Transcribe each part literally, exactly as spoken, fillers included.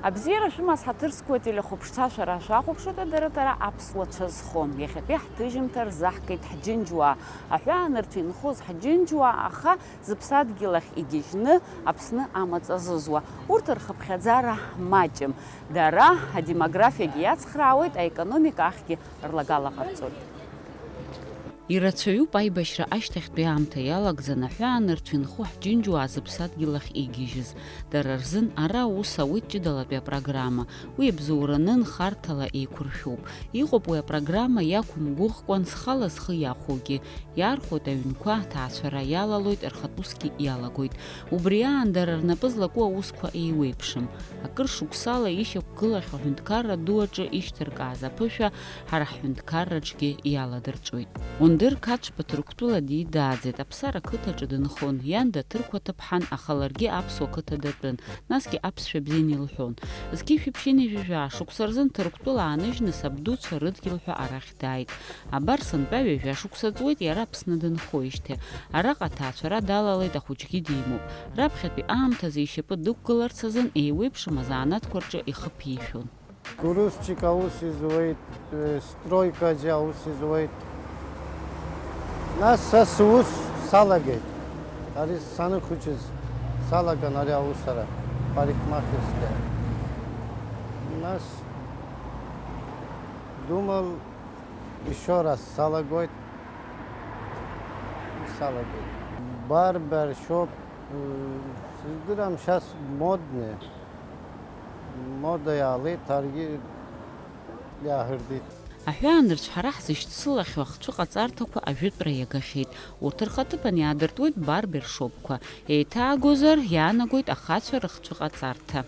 Абзиара шәымаз, ҳаҭыр зқәу ателехәаԥшцәа, шәара шәахәаԥшуеит адаратара аԥсуа цәа зхо. Иахьатәи ҳҭыжьымҭа рзаҳгеит ҳџьынџьуаа. Аҳәаанырцә инхоз ҳџьынџьуаа, аха зыԥсадгьыл ахь игьежьны Аԥсны амаҵ азызуа. Урҭ рхыԥхьаӡара маҷым. Дара адемографиагьы иацхраауеит, аекономика ахьгьы рлагала ҟарҵоит. Ирацәаҩуп аибашьра ашьҭахьтәи аамҭа иалагӡаны аҳәаанырцә инхо ҳџьынџьуаа зыԥсадгьыл ахь игьежьыз. Дара рзын ара аус ауеит ҷыдалатәи апрограмма. Уи абзоураны нхарҭала еиқәыршәоуп. Иҟоуп уи апрограмма иақәымгәыӷкәан зхала зхы иахәогьы. Иаархәоит аҩнқәа, аҭаацәара иалалоит, рхатә усгьы иалагоит. Убри аан дара рнапы злаку аусқәа еиуеиԥшым. Акыр шықәсала ишьақәгылахьоу аҳәынҭқарра ду аҿы ишьҭыркааз аԥышәа ҳара ҳҳәынҭқарраҿгьы иаладырҵәоит. Ондыр Қач Баҭырқәтәыла дидааӡеит, Аԥсар ақыҭаҿы дынхон, иан Даҭырқәа ҭыԥҳан, аха ларгьы аԥсуа қыҭа датәын, насгьы аԥсшәа бзианы илҳәон. Зқьи шәиԥшьыни жәаҩа шықәса рзын Ҭырқәтәыла ааныжьны сабдуцәа рыдгьыл ҳәа арахь дааит. Абар сынтәа ҩажәа шықәса ҵуеит иара Аԥсны дынхоижьҭеи. Араҟа аҭаацәара далалеит, ахәыҷгьы димоуп. Раԥхьатәи аамҭазы ишьапы дықәгыларц азын еиуеиԥшым азанааҭқәа рҿы ихы ԥишәон. Грузчик аус изуеит, э, стройкаҿы аус изуеит. Нас са сус салагеит. Ари саныхәыҷыз салаган ари аусура, парикмахерская. Нас думал, ещё раз салагоит. Салагеит. Барбершоп, э, сыздырам, сейчас модный. Мода иаалеит, аргьы иааҳырдит. Аҳәаанырцә ҳара ҳзышьцылахьоу ахцәыҟаҵарҭақәа ажәытәра иагахьеит. Урҭ рхаҭыԥан иаадыртуеит барбершопқәа. Еиҭаагозар, иаанагоит ахацәа рыхцәыҟаҵарҭа.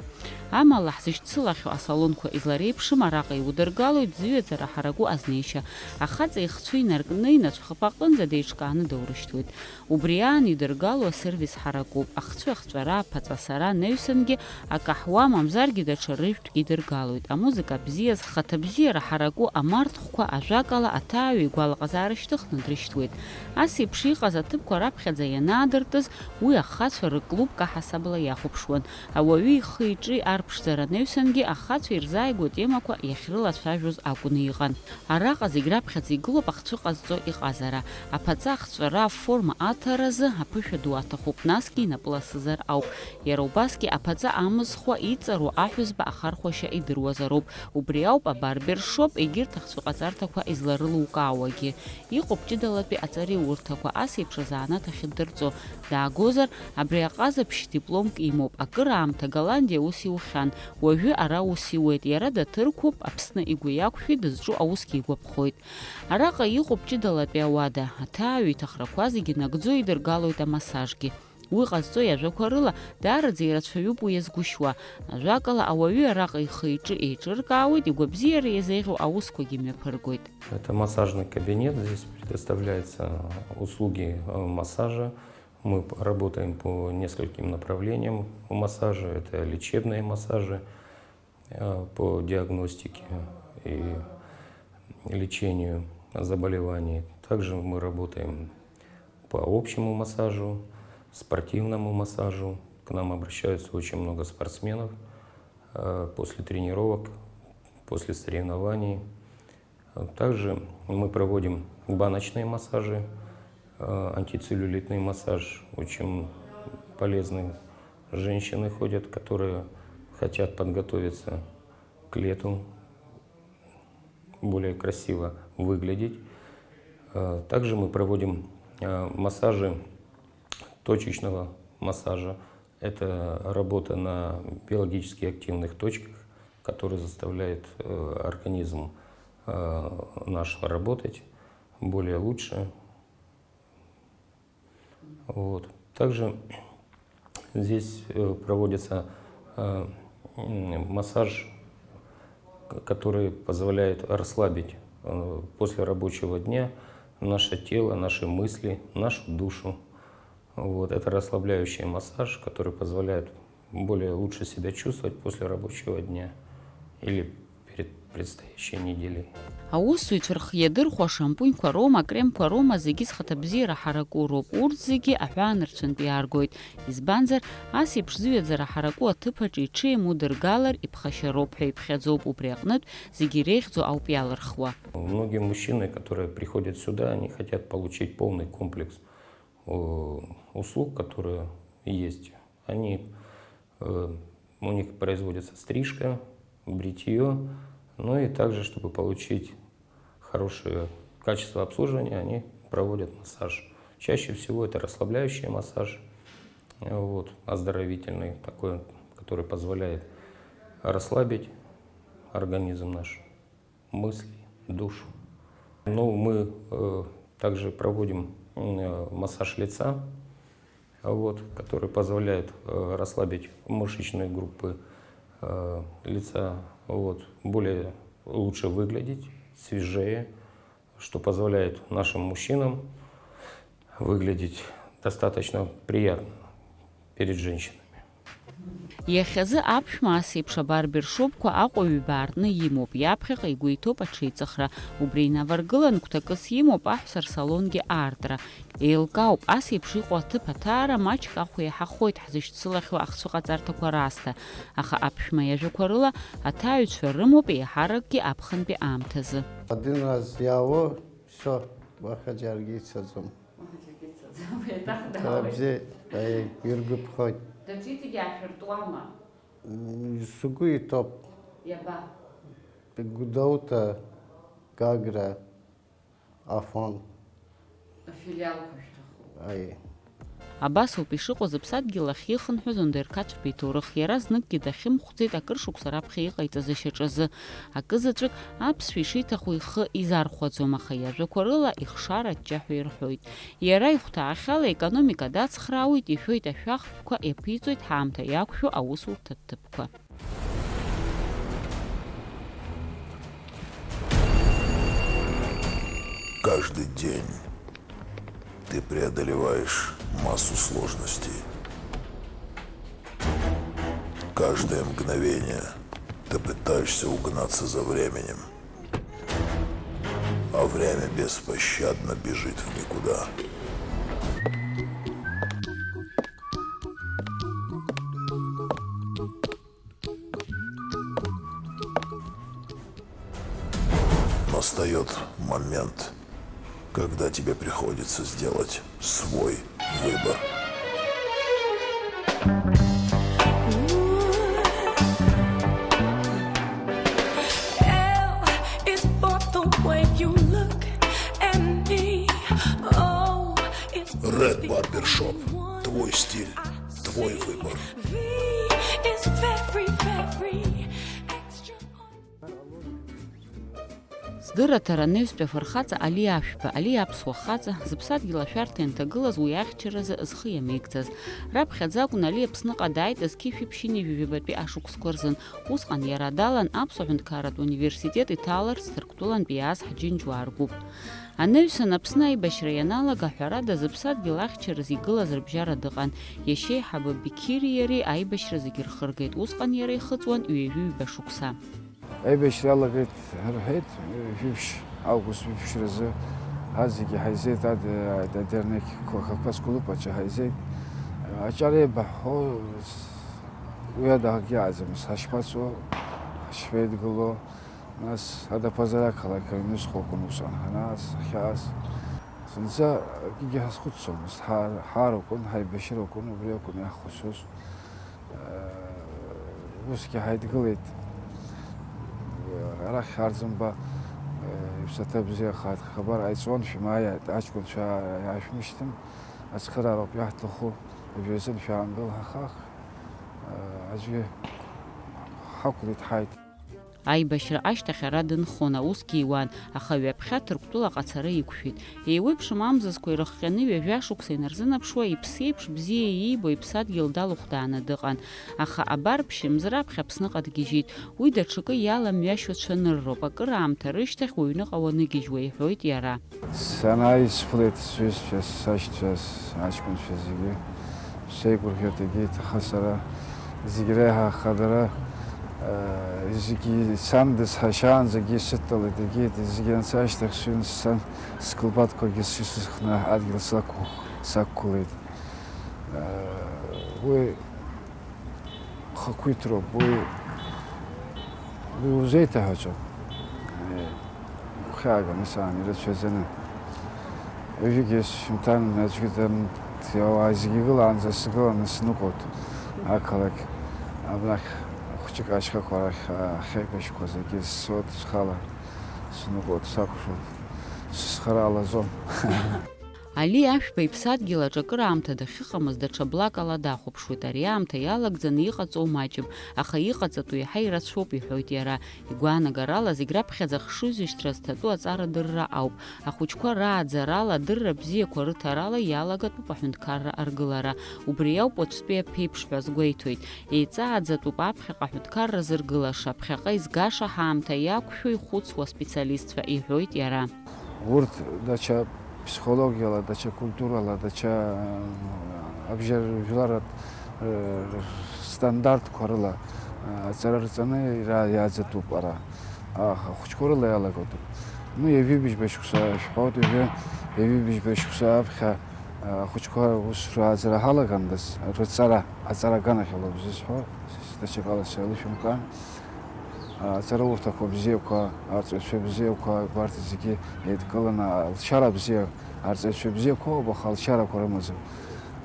Амала, ҳзышьцылахьоу асалонқәа излареиԥшым араҟа иудыргалоит зыҩаӡара ҳараку азнеишьа. Ахаҵа ихцәы инаркны инацәхыԥ аҟынӡа деиҿкааны даурышьҭуеит. Убри аан идыргало асервис ҳаракуп. Ахцәы ахҵәара, аԥаҵа асара, анаҩсангьы акаҳуа, мамзаргьы даҽа рыжәтәк идыргалоит. Амузыка бзиа, зхаҭабзиара ҳараку амарҭхәқәа, ажәакала, аҭааҩы игәалаҟазаара шьҭыхны дрышьҭуеит. Ас еиԥш иҟаз аҭыԥқәа раԥхьаӡа ианаадыртыз, уи ахацәа рыклуб каҳасабла иахәаԥшуан. Ауаҩы ихы-иҿы арԥшӡара анаҩсангьы ахацәа ирзааигәоу атемақәа иахьрылацәажәоз акәны иҟан. Араҟа зегь раԥхьаӡа игылоуп ахцәы ҟазҵо иҟазара, аԥаҵа ахҵәара, аформа аҭаразы аԥышәа ду аҭахуп, насгьы инапласызар ауп. Иара убасгьы аԥаҵа амызхуа иҵару аҳәызба ахархәашьа идыруазароуп. Убри ауп абарбершоп егьырҭ ахцәыҟаҵарҭақәа изларылукаауагьы. Иҟоуп ҷыдалатәи аҵареиурҭақәа, ас еиԥш азанааҭ ахьыддырҵо. Даагозар, абри аҟазаԥшь дипломк имоуп. Акыраамҭа Голландиа ус иухьан. Уажәы ара ус иуеит. Иара даҭырқәуп, Аԥсны игәы иақәшәеит, дызҿу аусгьы игәаԥхоит. Араҟа иҟоуп ҷыдалатәи ауада. Аҭааҩы иҭахрақәа зегьы нагӡо идыргалоит амассажгьы. Уи ҟазҵо иажәақәа рыла, даараӡа ирацәаҩуп уи иазгәышьуа. Ажәакала, ауаҩы араҟа ихы-иҿы еиҿыркаауеит, игәабзиара иазеиӷьу аусқәагьы мҩаԥыргоит. Это массажный кабинет, здесь предоставляются услуги, э, массажа. Мы п-, работаем по нескольким направлениям массажа. Это лечебные массажи, э, по диагностике и лечению заболеваний. Также мы работаем по общему массажу, спортивному массажу. К нам обращаются очень много спортсменов, э, после тренировок, после соревнований. Также мы проводим баночные массажи, э, антицеллюлитный массаж очень полезный. Женщины ходят, которые хотят подготовиться к лету, более красиво выглядеть. Э, также мы проводим, э, массажи точечного массажа. Это работа на биологически активных точках, которые заставляют, э, организм, э, наш работать более лучше. Вот. Также здесь, э, проводится, э, м, массаж, к-, который позволяет расслабить, э, после рабочего дня наше тело, наши мысли, нашу душу. Вот. Это расслабляющий массаж, который позволяет более лучше себя чувствовать после рабочего дня или перед предстоящей неделей. Аусзуҩцәа рхы иадырхәо ашампуньқәа роума, акремқәа роума, зегьы зхаҭабзиара ҳараку роуп. Урҭ зегьы аҳәаанырцәынтә иааргоит. Избанзар, ас еиԥш зыҩаӡара ҳараку аҭыԥаҿы иҽеим удыргалар, иԥхашьароуп ҳәа иԥхьаӡоуп, убри аҟнытә зегьы иреиӷьӡоу ауп иалырхуа. Многие мужчины, которые приходят сюда, они хотят получить полный комплекс, э, услуг, которые есть. Они, э, у них производится стрижка, бритьё, ну и также, чтобы получить хорошее качество обслуживания, они проводят массаж. Чаще всего это расслабляющий массаж, э, вот, оздоровительный такой, который позволяет расслабить организм наш, мысли, душу. Ну, мы, э, также проводим, м, э, массаж лица, вот, который позволяет, э, расслабить мышечные группы, э, лица, вот, более лучше выглядеть, свежее, что позволяет нашим мужчинам выглядеть достаточно приятно перед женщинами. Иахьазы аԥшәма ас еиԥш абарбершопқәа Аҟәа ҩба аартны имоуп, иаԥхьаҟа игәы иҭоуп аҽеиҵыхра. Убри инаваргылан гәҭакыс имоуп аҳәса рсалонгьы аартра. Еилкаауп, ас еиԥш иҟоу аҭыԥ аҭаара маҷк ахә еиҳахоит ҳзышьцылахьоу ахцәыҟаҵарҭақәа раасҭа, аха аԥшәма иажәақәа рыла аҭааҩцәа рымоуп еиҳаракгьы аԥхынтәи аамҭазы. Адинраз иаауа, всё, уаҳа џьаргьы ицаӡом. Уаҳа џьаргьы ицаӡом, еиҭах даауеит. Бзиа, аи, иргәаԥхоит. Даҽа иҵегьы аашәыртуама? М, сгәы иҭоуп. Иаба? Гәдоуҭа, Гагра, Афон. Афилиалқәа шәҭахуп. Аи. Абас ауп ишыҟоу зыԥсадгьыл ахь ихынҳәыз Ондер Қацәба иҭоурых. Иара зныкгьы дахьымхәӡеит акыр шықәса раԥхьа иҟаиҵаз ашьаҿазы. Акызаҵәык аԥсшәа ишиҭаху ихы изархәаӡом, аха иажәақәа рыла ихшара аҷҷаҳәа ирҳәоит. Иара ихәҭаахьала аекономика дацхраауеит, иҳәоит ашәахтәқәа, иаԥиҵоит ҳаамҭа иақәшәо аусурҭа ҭыԥқәа. Каждый день ты преодолеваешь массу сложностей. Каждое мгновение ты пытаешься угнаться за временем. А время беспощадно бежит в никуда. Настаёт момент, когда тебе приходится сделать свой выбор. L is for the way you look at me. O is for Red the Barbershop. Only one. Твой стиль, I твой see. Выбор. V is very, very extra. Здырраҭара анаҩстәи афырхаҵа Али Ашәба, Али аԥсуа хаҵа, зыԥсадгьыл ашәарҭа ианҭагылаз уи ахьчаразы зхы иамеигӡаз. Раԥхьаӡа акәын Али Аԥсныҟа дааит зқьи жәшәи ԥшьынҩажәи жәабатәи ашықәсқәа рзын. Усҟан иара далан Аԥсуа ҳәынҭқарратә университет иҭаларц Ҭырқәтәылантәи иааз ҳџьынџьуаа ргәыԥ. Анаҩсан Аԥсны аибашьра ианалага, ҳәарада, зыԥсадгьыл ахьчараз игылаз рыбжьара дыҟан. Иашьеиҳабы Беқьири иареи аибашьра зегьы рхыргеит, усҟан иара ихыҵуан ҩажәи ҩба шықәса. Аибашьра иалагеит рҳәеит, жәиԥшь, август жәиԥшьразы ҳа зегьы ҳаизеит, ад-, адернеқь Қәа-, Қақпас клуб аҿы ҳаизеит. Аҿар еибаҳҳәо, уи ада акгьы ыҟаӡамызт, ҳашԥацо, ҳашԥеидгыло, нас ада Ԥазар ақалақь аҩнуҵҟа акәын усҟан ҳанаас, ҳахьааз. Зынӡа акгьы ҳазхәыцӡомызт, ҳа-, ҳаар акәын, ҳаибашьра акәын, убри акәын иаҳхәыцуаз. Усгьы ҳаидгылеит. Арахь Арӡынба иԥсаҭа бзиахааит, хабар ҟаиҵон, шәымааиааит, аҷкәынцәа иаашәмышьҭын, ацхыраароуп иаҳҭаху, ажәҩазын шәаангыл, ҳахах, аӡәгьы ҳақәлеит, ҳааит. Аибашьра ашьҭахь ара дынхон, аусгьы иуан, аха ҩаԥхьа Ҭырқәтәылаҟа ацара иқәшәеит. Еиуеиԥшым амзызқәа ирыхҟьаны ҩажәа шықәса инарзынаԥшуа, иԥсы еиԥш бзиа иибо иԥсадгьыл далыхәдааны дыҟан. Аха абар, ԥшьымз раԥхьа Аԥсныҟа дгьежьит. Уи даҽакы иаламҩашьо цәанырроуп, акыраамҭа рышьҭахь уҩныҟа уаныгьежьуа, иҳәоит иара. Санааи, исԥылеит сҩызцәа, сашьцәа, аҷкәынцәа зегьы. Сеигәырӷьоит егьи, аха сара зегь реиҳа ахадара Зегьы ицан, дысҳашьаанӡагьы сыдтәалеит, егьи зегьы анца ашьҭахь сҩын сцан, скылбатқәагьы сҩысхны адгьыл сақәу-, сақәгылеит. Уи хақәиҭроуп, уи, уи узеиҭаҳәаӡом. Гәхьааганы саан ирацәаӡаны. Ҩажәигьы сшьымҭан аӡәгьы дам-, ауаа зегьы гылаанӡа сгыланы сныҟәоит ақалақь. Абнахь хәыҷык ашьхақәа рахь, ахьеибашьқәа зегьы сцоит схала, сныҟәоит, сакәшоит, сызхара алаӡом. Али Ашәба иԥсадгьыл аҿы акыраамҭа дахьыҟамыз даҽа блакала дахәаԥшуеит. Ари аамҭа иалагӡаны иҟаҵоу маҷым, аха иҟаҵатәу еиҳа ирацәоуп, иҳәоит иара. Игәаанагарала, зегь раԥхьаӡа хшыҩзышьҭра зҭатәу аҵарадырра ауп. Ахәыҷқәа рааӡарала, адырра бзиақәа рыҭарала иалагатәуп аҳәынҭқарра аргылара. Убри ауп уаҵәтәи аԥеиԥш ҳәа азгәеиҭоит. Еиҵааӡатәуп аԥхьаҟа аҳәынҭқарра зыргылаша, ԥхьаҟа изгаша ҳаамҭа иақәшәо ихәыцуа аспециалистцәа, иҳәоит иара. Урҭ даҽа ԥсихологиала, даҽа культурала, даҽа, э, абжьар-, жәларатә, э, стандартқәа рыла, э, аҵара рҵаны ира-, иааӡатәуп ара. Аха ахәыҷқәа рыла иалагатәуп. Ну, ҩажәи быжьба шықәса шәҳәоит, ҩажәи, ҩажәи быжьба шықәса аԥхьа, э, ахәыҷқәа аусура ааӡара ҳалагандаз, рыҵара, аҵара аганахьала ауп зысҳәо, даҽакала сеилышәымкаан. Аҵараурҭақәа бзиақәа, арҵаҩцәа бзиақәа, убарҭ зегьы еидкыланы, алшара бзиа, арҵаҩцәа бзиақәа ауп, аха алшарақәа рымаӡам.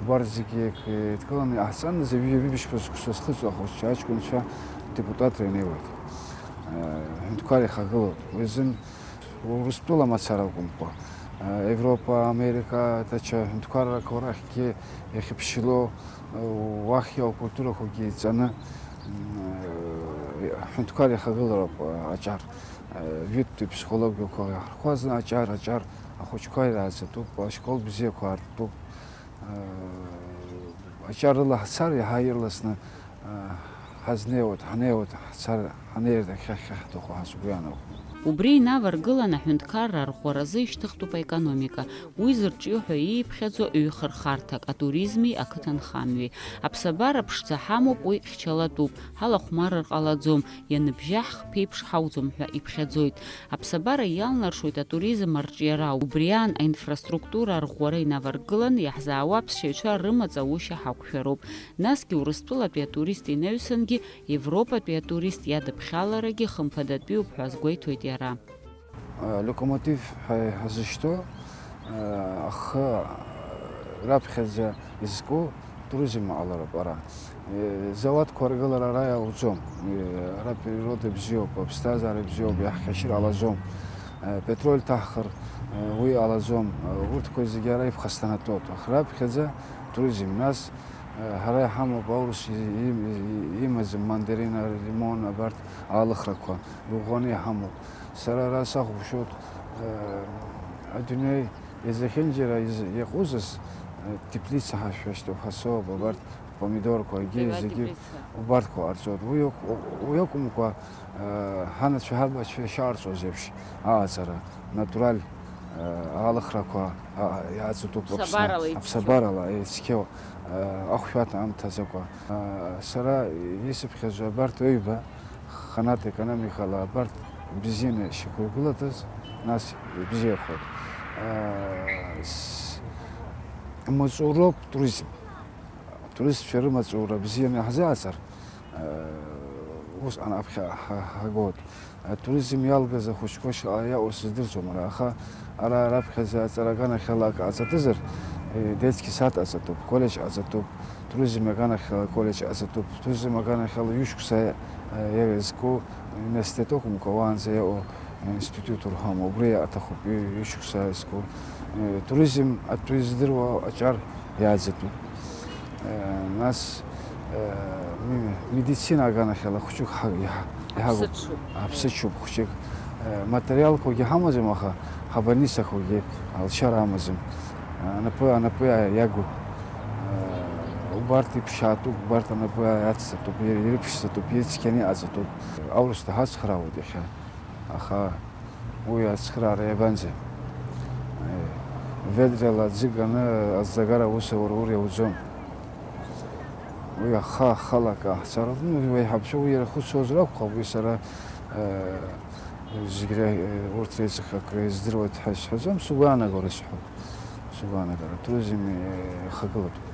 Убарҭ зегьы еидкыланы иҟаҳҵандаз, ҩажәи быжьба шықәса зхыҵуа ахәыҷ-, аҷкәынцәа депутатра инеиуеит. Ҳәынҭқар ихагылоуп. Уи азын Урыстәыла мацара акәымкәа, Европа, Америка, даҽа ҳәынҭқаррақәа рахьгьы иахьыԥшьыло, уахь иакультурақәагьы еиҵаны, ҳәынҭқар иахагылароуп аҿар. Жәытәтәи ԥсихологиақәа иаҳархәазны аҿар, аҿар ахәыҷқәа ирааӡатәуп, ашкол бзиақәа аартуп. Аҿар рыла ҳцар, иаҳа ирласны ҳазнеиуеит, ҳнеиуеит, ҳцар, ҳнеиртә ахьхьаҳҭаху ҳазгәы иаанагом. Убри инаваргылан аҳәынҭқарра арӷәӷәаразы ишьҭыхтәуп аекономика. Уи зырҿио ҳәа ииԥхьаӡо ҩхырхарҭак, атуризми ақыҭанхамҩеи. Аԥсабара ԥшӡа ҳамоуп, уи хьчалатәуп, ҳалахәмарыр ҟалаӡом, ианыбжьаҳх ԥеиԥш ҳауӡом ҳәа иԥхьаӡоит. Аԥсабара иалнаршоит атуризм арҿиара, убри аан аинфраструктура арӷәӷәара инаваргылан, иаҳзаауа аԥсшьаҩцәа рымаҵ аушьа ҳақәшәароуп. Насгьы Урыстәылатәи атурист инаҩсангьы Европатәи атурист иадыԥхьаларагьы хымԥадатәиуп ҳәа азгәеиҭоит иара. Локомотив ҳәа иҳазышьҭоу, ахы раԥхьаӡа изку туризм аҟалароуп ара. Зауадқәа ргылара ара иауӡом. Ара природа бзиоуп, аԥсҭазаара бзиоуп, иаҳхьачыр ҟалаӡом. Петроль ҭаҳхыр, уи ҟалаӡом. Урҭқәа зегьы ара иԥхасҭанатәоуп. Аха раԥхьаӡа туризм, нас ҳара иҳамоуп аурыс и-, и-, имаӡам мандарина, лимон, абарҭ алыхрақәа иӷәӷәаны иҳамоуп. Сара ара сахәаԥшуеит, адунеи зехьынџьара из-, иаҟәызыз, теплица ҳашәашьҭоуп ҳасоуп, абарҭ помидорқәа, егьи зегьы убарҭқәа ҟарҵоит. Уи иоук-, уи акәымкәа, ҳанацәа ҳабацәа шаҟарҵоз еиԥш, аҟаҵара, натураль, алыхрақәа, иаҵатәуп Аԥсны. Аԥсабарала ицқьоу. Аԥсабарала ицқьоу, ахәшәаҭа амҭаӡакәа. Сара исыԥхьаӡо абарҭ ҩба, ханатә економикала абарҭ бзианы ишьақәыргылатәыз, нас ибзиахоит. Маҵуроуп туризм. Атуристцәа рымаҵура бзианы иаҳзааӡар, усҟан аԥхьа ҳа-, ҳагоит. Атуризм иалгаз ахәыҷқәа шаҟа иаҟоу сыздырӡом ара, аха ара раԥхьаӡа аҵара аганахьала акы ҟаҵатәызар, детский сад ҟаҵатәуп, коллеџь ҟаҵатәуп, туризм аганахьала аколлеџь ҟаҵатәуп, туризм аганахьала ҩышықәса иазку университет акәымкәа, уаанӡа иаҟоу институт урҳәама, убри аҭахуп, ҩ-, ҩышықәса иазку. Туризм атәы издыруа аҿар иааӡатәуп. Нас, ми-, медицина аганахьала хәыҷык ҳа-, иҳа-, иҳагуп. Аԥсыҽуп. Аԥсыҽуп хәыҷык. Материалқәагьы ҳамаӡам, аха ҳабольницақәагьы алшара амаӡам. Анапы, анапы иагу. Убарҭ иԥшаатәуп, убарҭ анапы иацҵатәуп, ирыԥшӡатәуп, ицқьаны иҟаҵатәуп. Аурыс даҳацхраауеит иахьа. Аха уи ацхраара иабанӡа? Ведрала аӡы ганы аӡлагара аус аура ура иауӡом. Уи аха, ахала акы ҟаҳҵароуп. Ну, уи ҳаԥшәма уи иара ихәыцуазар акәхап, уи сара, э, зегь ра-, э, урҭ реиҵых акы издыруеит ҳәа исҳәаӡом, сгәаанагара исҳәоит. Сгәаанагара, атуризм, э, ихагылатәуп.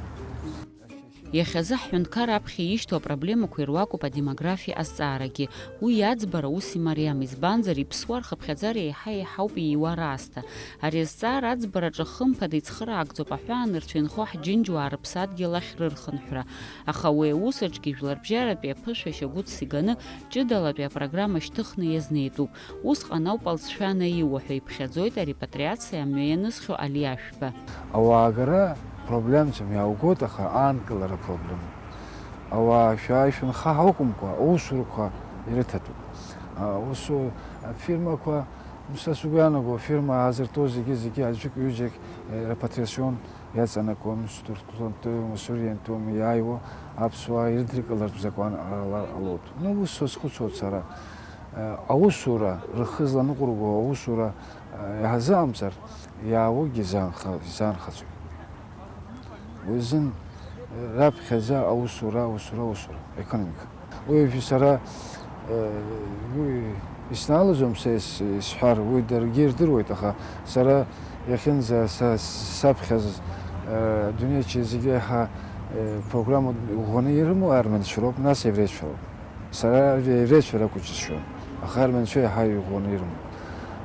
Иахьазы ҳҳәынҭқарра аԥхьа ишьҭоу апроблемақәа ируакуп адемографиа азҵаарагьы. Уи иаӡбара ус имариам, избанзар, иԥсуа рхыԥхьаӡара еиҳа-еиҳауп ииуа раасҭа. Ари азҵаара аӡбараҿы хымԥада ицхыраагӡоуп аҳәаанырцә инхо ҳџьынџьуаа рыԥсадгьыл ахь рырхынҳәра. Аха уи аус аҿгьы жәларбжьаратәи аԥышәа шьагәыҭс иганы, ҷыдалатәи апрограмма шьҭыхны иазнеитәуп. Усҟан ауп алҵшәа анаиуа ҳәа иԥхьаӡоит арепатриациа амҩа ианызхьоу Али Ашәба. Ауаагара проблемӡам, иааугоит, аха аанкылара проблемоуп. Ауаа шәааи шәынхаҳа акәымкәа, аусурақәа ирыҭатәуп. Аусу-, афирмақәа, са сгәы иаанаго, афирма аазыртәоу зегьы, зегьы аӡәык-ҩыџьак, э, репатриацион иаҵанакуам, Ҭырқәтәантәи, Мусуриантәи иааиуа аԥсуаа ирыдыркылартә закәан ҟалар ҟалоит. Ну, ус сазхәыцуа сара, э, аусура рхы зланыҟәырго аусура, э, иаҳзыҟамҵар, иааугьы изаанха-, изаанхаӡом. Уи азын, э, раԥхьаӡа аусура, аусура, аусура, економика. Уи уажәы сара, э, уи иснаалаӡом са ис-, исҳәар, уи даргьы ирдыруеит, аха сара иахьынӡа са саԥхьаз, э, адунеи аҿы зегьы еиҳа, э, программа ӷәӷәаны ирымоу арманцәа роуп, нас евреицәа роуп. Сара евреицәа ракәу џьысшьон, аха арманцәа еиҳа иӷәӷәаны ирымоуп.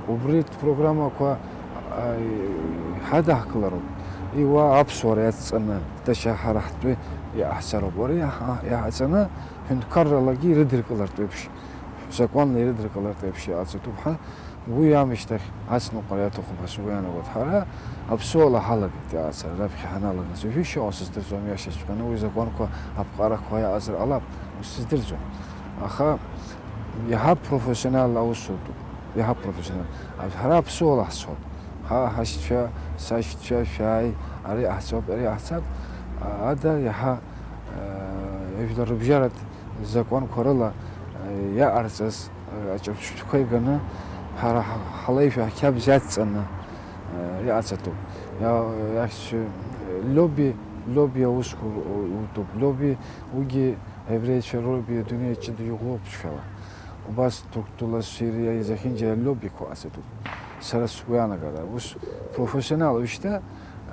Убритә программақәа, а, ҳадаҳкылароуп, иуа аԥсуара иадҵаны, даҽа ҳара ҳтәы иҟаҳҵароуп. Уара иаҳа-, иаҳаҵаны ҳәынҭқарралагьы ирыдыркылартә еиԥш, закәанла ирыдыркылартә еиԥш иҟаҵатәуп ҳәа, уи аамышьҭахь ацныҟәара иаҭахуп ҳәа сгәы иаанагоит. Ҳара аԥсуала ҳалагеит иҟаҵара, раԥхьа ҳаналагаз. Уажәы ишыҟоу сыздырӡом, иашаҵәҟьаны уи закәанқәа аԥҟарақәа иаҟазар ҟалап, ус сыздырӡом. Аха иаҳа профессионал аусутәуп, иаҳа профессионал. Ҳара аԥсуала ҳцоит. Ҳа, ҳашьцәа, сашьцәа, шәааи, ари ҟаҳҵап, ари ҟаҳҵап. Ада иаҳа, э, жәлар рыбжьаратә закәанқәа рыла, э, иаҟарҵаз, э, аҿырԥштәқәа иганы, ҳара ҳа-, ҳалеишәа ҳқьабз иадҵаны, э, иҟаҵатәуп. Иа-, иахьс-, лобби, лобби аусқәа у-, утәуп. Лобби, уигьы евреицәа роуп, адунеи аҿы иӷәӷәоуп ԥшьшәала. Убас Ҭырқәтәыла, Сириа, зехьынџьара лоббиқәа ҟаҵатәуп. Сара сгәы иаанагара, ус профессионал, уажәшьҭа,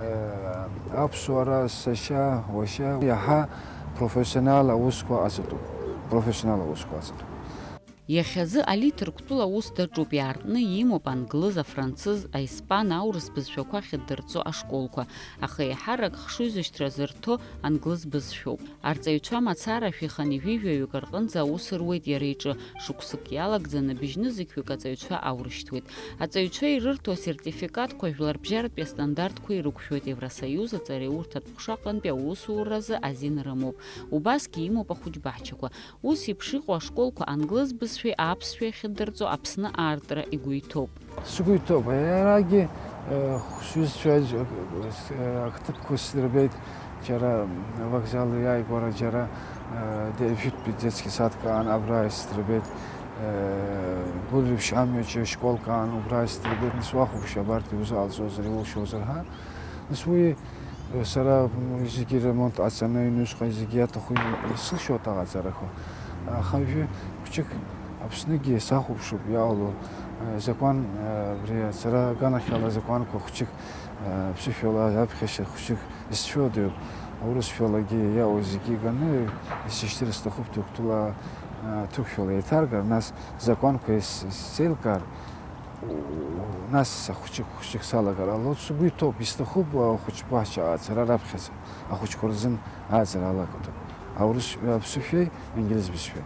э, аԥсуара, сашьа, уашьа, иаҳа профессионал аусқәа ҟаҵатәуп. Профессионал аусқәа ҟаҵатәуп. Иахьазы Али Ҭырқәтәыла аус даҿуп, иаартны имоуп англыз, афранцыз, аиспан, аурыс бызшәақәа ахьыддырҵо ашколқәа, аха еиҳарак хшыҩзышьҭра зырҭо англыз бызшәоуп. Арҵаҩцәа мацара шәи хынҩажәи жәаҩык рҟынӡа аус руеит иара иҿы, шықәсык иалагӡаны быжьнызқьҩык аҵаҩцәа аурышьҭуеит. Аҵаҩцәа ирырҭо асертификатқәа жәларбжьаратәи астандартқәа ирықәшәоит, Евросоиуз аҵареиурҭатә ҟәша аҟынтәи аусуразы азин рымоуп. Убасгьы имоуп ахәыҷбаҳчақәа. Ус еиԥш иҟоу ашколқәа англыз бызшәеи аԥсшәеи ахьыддырҵо Аԥсны аартра игәы иҭоуп. Сгәы иҭоуп, иарагьы, э, сҩызцәа, э, ақыҭақәа сдырбеит, џьара авокзал иааигәара, џьара, э, де-, жәытәтәи детски садк аан, абра исдырбеит, э, Гәылрыԥшь амҩаҿы школк аан, убра исдырбеит, нас уахәаԥш абарҭ иузыҟалҵозар, иулшозар ҳәа. Нас уи, э, сара, м, зегьы ремонт ҟаҵаны, аҩнуҵҟа зегьы иаҭаху сылшоит аҟаҵарақәа. Аха уажәы хәыҷык Аԥсныгьы сахәаԥшуп иаауало, э, закәан, э, абри ацара аганахьала азакәанқәа хәыҷык, э, ԥсышәала аԥхьашьа хәыҷык исцәыуадаҩуп. Аурысшәалагьы иаауа зегьы иганы исышьҭыр сҭахуп, Ҭырқәтәыла, э, ҭырқәшәала еиҭаргар, нас закәанқәа ис-, исзеилкаар, нас са хәыҷык, хәыҷык салагар ҟалоит, сгәы иҭоуп, исҭахуп, э, ахәыҷқәа ацара раԥхьаӡа, ахәыҷқәа рзын ааӡара алагоит. Аурыс, э, аԥсышәеи, ангелиз бызшәеи.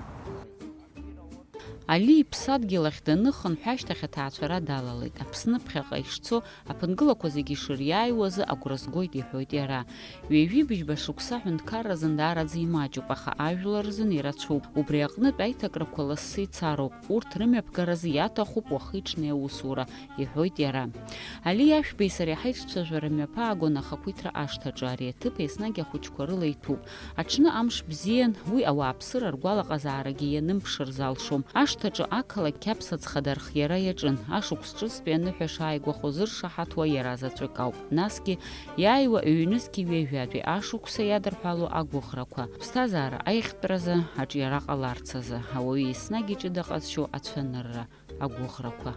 Али иԥсадгьыл ахь даныхынҳә ашьҭахь аҭаацәара далалеит. Аԥсны ԥхьаҟа ишцо, аԥынгылақәа зегьы ишыриааиуазы агәра згоит, иҳәоит иара. Ҩажәи быжьба шықәса аҳәынҭқарразын даараӡа имаҷуп, аха ажәлар рзын ирацәоуп. Убри аҟнытә аиҭакрақәа лассы ицароуп. Урҭ рымҩаԥгаразы иаҭахуп уахи-ҽни аусура, иҳәоит иара. Али Ашәбеи сареи ҳаиҿцәажәара мҩаԥаагон ахақәиҭра ашҭаҿы. Ари аҭыԥ еснагь ахәыҷқәа рыла иҭәуп. Аҽны амш бзиан, уи ауааԥсыра ргәалаҟазаарагьы ианымԥшыр залшом. Ашҭа Аҿы ақалақь аԥсаҵх адархиара иаҿын. Ашықәс ҿыцтәи аныҳәа шааигәахо зыршаҳаҭуа иара заҵәык ауп. Насгьы, иааиуа ҩнызқьи ҩажәатәи ашықәса иадырҳәало агәыӷрақәа, ԥсҭазаара аиӷьтәразы, аҿиара ҟаларц азы, ауаҩы еснагь иҿы даҟазшьоу ацәанырра агәыӷрақәа.